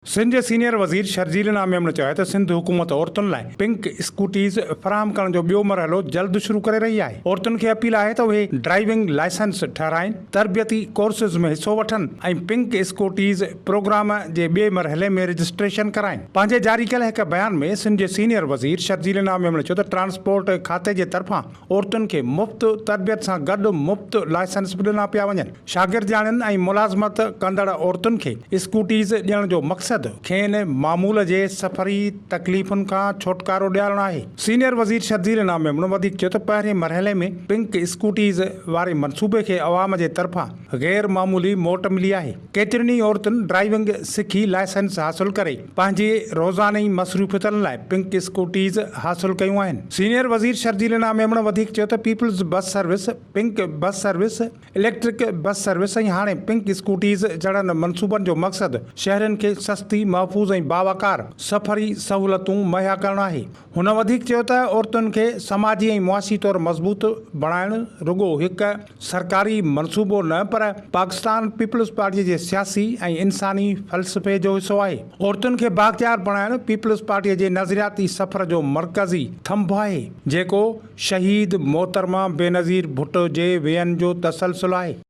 سنڌ جي سينيئر وزير شرجيل انعام ميمڻ چيو آهي ته سنڌ حڪومت عورتن لاء پنڪ اسڪوٽيز فراهم ڪرڻ جو ٻيو مرحلو جلد شروع ڪري رهي آهي، عورتن کي اپيل آهي ته اهي ڊرائيونگ لائسنس ٺهرائين، تربيتي ڪورسز ۾ حصو وٺن ۽ پنڪ اسڪوٽيز پروگرام جي ٻئي مرحلي ۾ رجسٽريشن ڪرائين. پنهنجي جاري ڪيل هڪ بيان ۾ سنڌ جي سينيئر وزير شرجيل انعام ميمڻ چيو ته ٽرانسپورٽ کاتي جي طرفان عورتن کي مفت تربيت سان گڏ مفت لائسنس به ڏنا پيا وڃن. شاگردياڻين ۽ ملازمت ڪندڙ عورتن کي اسڪوٽيز ڏيڻ جو مقصد کين معمول جي سفري تڪليفن کان ڇوٽڪارو ڏيارڻ آهي. سينيئر وزير شرجيل انعام ميمڻ وڌيڪ چيو ته پهرين مرحلي ۾ پنڪ اسڪوٽيز واري منصوبي کي عوام جي طرفان غير معمولي موٽ ملي آهي. ڪيترين ئي عورتن ڊرائيونگ سکي لائسنس حاصل ڪري پنهنجي روزاني مصروفيتن لاء پنڪ اسڪوٽيز حاصل ڪيون آهن. سينيئر وزير شرجيل انعام ميمڻ وڌيڪ چيو ته peoples bus service, pink bus service, electric bus service ۽ هاڻي پنڪ اسڪوٽيز جهڙن منصوبن جو مقصد شهرين کي سستي، محفوظ ۽ باوقار سفري سهولتون مهيا ڪرڻ آهي. هن وڌيڪ چيو ته عورتن کي سماجي ۽ معاشي طور مضبوط بڻائڻ رڳو هڪ سرڪاري منصوبو نه پر پاڪستان پيپلز پارٽي جي سياسي ۽ انساني فلسفي جو حصو آهي. عورتن کي بااختيار بڻائڻ پيپلز پارٽي جي نظرياتي سفر جو مرڪزي ٿنڀ آهي، جيڪو شهيد محترمه بينظير ڀٽو جي ويئن جو تسلسل آهي.